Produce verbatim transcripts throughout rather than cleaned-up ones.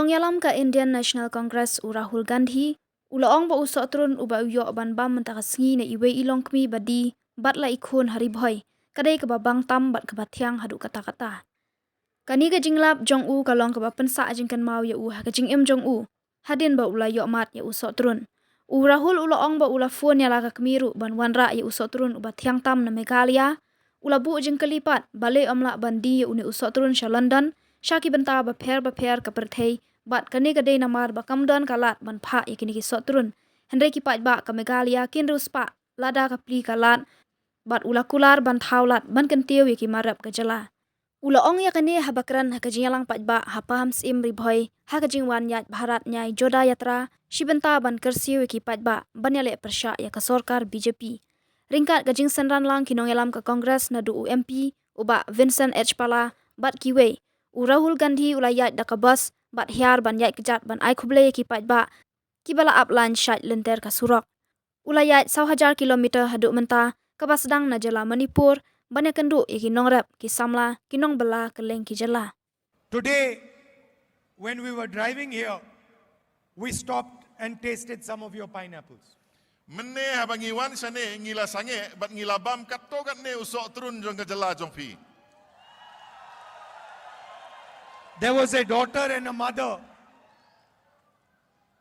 Nongïalam ka Indian National Congress u Rahul Gandhi u la ong ba u sohtrun uba u ïoh ban bam mynta ka sngi na iwei i longkmie ba die bad la i khun ha Ri Bhoi ka dei kaba bang tam bad kaba thiang haduh katta katta. Kane ka jinglap jong u ka long kaba pynsah jingkynmaw ïa u ha ka jingim jong u hadien ba u la ïoh mad ïa u sohtrun. U Rahul u la ong ba u la phone ïa la ka kmie ruh ban wanrah ïa u sohtrun uba thiang tam na Meghalaya. U la buh jingkylli pat balei ym lah ban die ïa une u sohtrun sha London sha ki bynta bapher bapher ka pyrthei bad kane ka dei namar ba kam don ka lad ban phah ïa kine ki sohtrun. Hynrei ki paidbah ka Meghalaya kin riewspah lada ka plie ka lad bad u la kular ban thaw lad ban kyntiew ïa ki mar rep ka jylla. U la ong ïa kane haba kren ha ka jingïalang paidbah ha Pahamsyiem, Ri Bhoi ha ka jingwan ïaid Bharat Nyay Jodha Yatra shi bynta ban kyrsiew ïa ki paidbah ban ïaleh pyrshah ïa ka sorkar B J P. Ryngkat ka jingsynran lang ki nongïalam ka Congress naduh u M P u Bah Vincent H Pala bad kiwei, u Rahul Gandhi u la ïaid da ka bus bad hiar ban ïaid kjat ban ai khublei ïa ki paidbah kiba la ap lain shait lynter ka surok. U la ïaid saw hajar kilometer haduh mynta kaba sdang na jylla Manipur ban ïakynduh ïa ki nongrep, ki samla, ki nongbylla kylleng ki jylla. Today, when we were driving here, we stopped and tasted some of your pineapples. Mynne haba ngi wan shane ngi la sangeh bad ngi la bam katto katne u sohtrun jong ka jylla jong phi. There was a daughter and a mother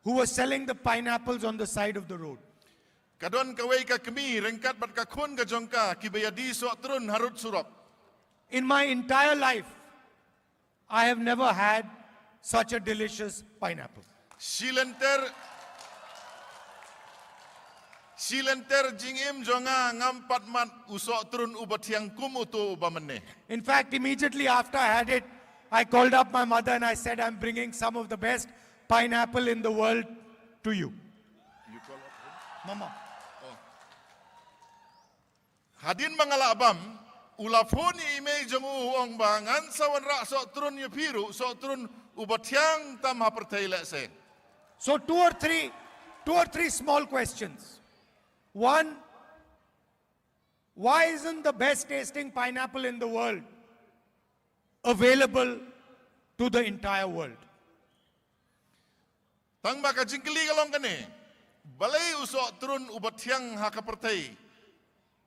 who was selling the pineapples on the side of the road. Ka don kawei ka kmie ryngkat bad ka khun ka jong ka kiba ïadie sohtrun harud surok. In my entire life, I have never had such a delicious pineapple. Shi lynter, shi lynter jingim jong nga ngam pat mad u sohtrun uba thiang kum uto uba mynne. In fact, immediately after I had it, I called up my mother and I said, "I'm bringing some of the best pineapple in the world to you." You call up him? Mama. Oh. Hadien ba nga la bam, u la phone ïa i mei jong u, u ong ba ngan sa wanrah sohtrun ïa phi ruh, sohtrun uba thiang tam ha pyrthei lehse. So two or three, two or three small questions. One, why isn't the best tasting pineapple in the world available to the entire world? Tang ba ka jingkylli ka long kane, balei u sohtrun uba thiang ha ka pyrthei,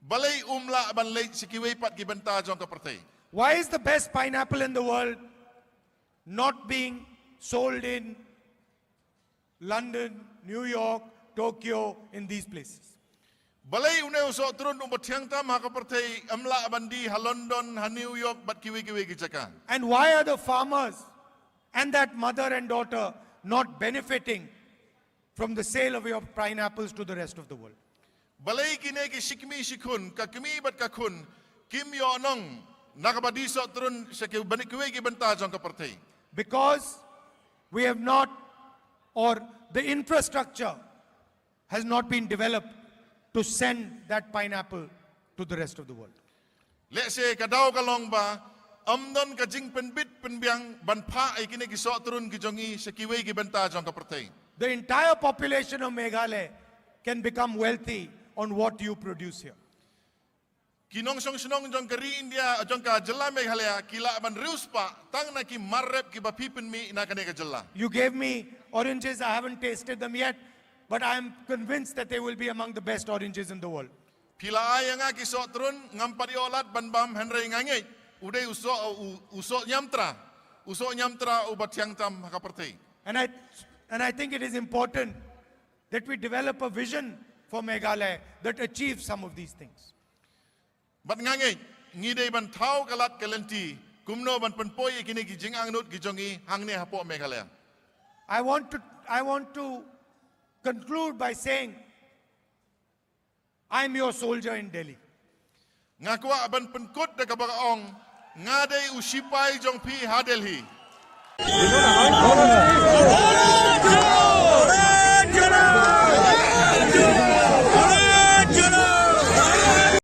balei um lah ban leit sha kiwei pat ki bynta jong ka pyrthei? Why is the best pineapple in the world not being sold in London, New York, Tokyo, in these places? Balei une u sohtrun uba thiang tam ha ka pyrthei ym lah ban die ha London, ha New York bad kiwei kiwei ki jaka? And why are the farmers and that mother and daughter not benefiting from the sale of your pineapples to the rest of the world? Balei kine ki shikmie shikhun, ka kmie bad ka khun, kim ïoh nong na kaba die sohtrun sha ki byn-, kiwei ki bynta jong ka pyrthei? Because we have not, or the infrastructure has not been developed to send that pineapple to the rest of the world. Lehse ka daw ka long ba ym don ka jingpynbit pynbiang ban phah ïa kine ki sohtrun ki jong ngi sha kiwei ki bynta jong ka pyrthei. The entire population of Meghalaya can become wealthy on what you produce here. Ki nongshong shnong jong ka ri India, jong ka jylla Meghalaya, ki lah ban riewspah tang na ki mar rep kiba phi pynmih na kane ka jylla. You gave me oranges, I haven't tasted them yet, but I am convinced that they will be among the best oranges in the world. Phi la ai ïa nga ki sohtrun, ngam pat ïoh lad ban bam, hynrei nga ngeit u dei u soh, u, u soh ñiamtra, u soh ñiamtra uba thiang tam ha ka pyrthei. And I, and I think it is important that we develop a vision for Meghalaya that achieves some of these things. Bad nga ngeit ngi dei ban thaw ka lad ka lynti kumno ban pynpoi ïa kine ki jingangnud ki jong ngi hangne hapoh Meghalaya. I want to, I want to conclude by saying, I'm your soldier in Delhi. Nga kwah ban pynkut da kaba ong, nga dei u sipai jong phi ha Delhi.